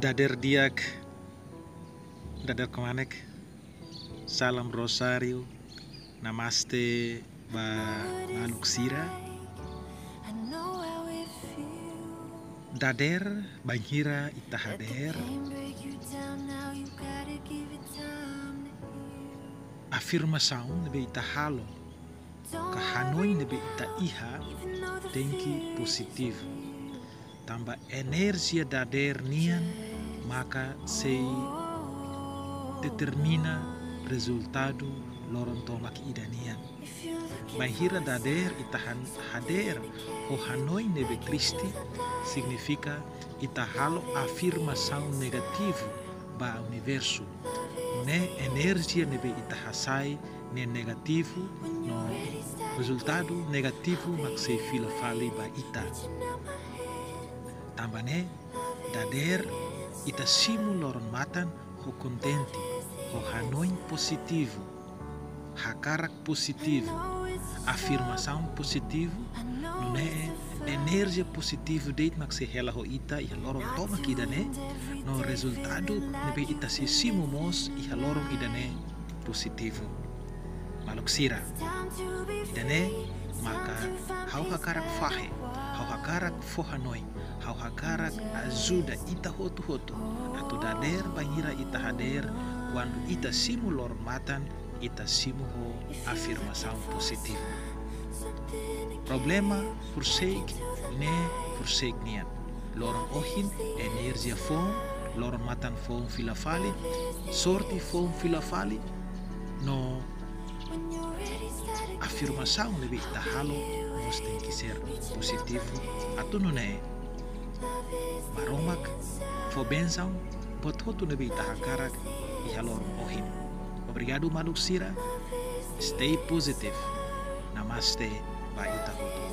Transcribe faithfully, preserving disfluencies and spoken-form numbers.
Dader di'ak, dader kmanek, salam Rosário, namaste ba maluk sira. Dader bainhira ita hadeer, afirmasaun ne'ebé ita halo ka hanoin ne'ebé ita iha tenke pozitivu. Tanba enerjia dader nian maka sei determina rezultadu loron tomak ida nian. Bainhira dader ita han-, hadeer ho hanoin ne'ebé triste, signifika ita halo afirmasaun negativu ba universu. Ne'e enerjia ne'ebé ita hasai ne'e negativu, no rezultadu negativu mak sei fila fali ba ita. Tanba ne'e, dader ita simu loron-matan ho kontente, ho hanoin pozitivu, hakarak pozitivu, afirmasaun pozitivu, nune'e enerjia pozitivu de'it mak sei hela ho ita iha loron tomak ida-ne'e, no rezultadu ne'ebé ita sei simu mós iha loron ida-ne'e pozitivu. Maluk sira, ida-ne'e maka ha'u hakarak fahe, ha'u hakarak fó hanoin, ha'u hakarak ajuda ita hotu-hotu atu dader bainhira ita hadeer, kuandu ita simu loron-matan, ita simu ho afirmasaun pozitivu. Problema horiseik ne'e horiseik nian. Loron ohin enerjia foun, loron-matan foun fila fali, sorte foun fila fali, no afirmasaun ne'ebé ita halo mós tenke ser pozitivu, atu nune'e Maromak fó bensaun buat hotu ne'ebé ita hakarak iha loron ohin. Obrigadu maluk sira. Stay positive. Namaste ba ita hotu.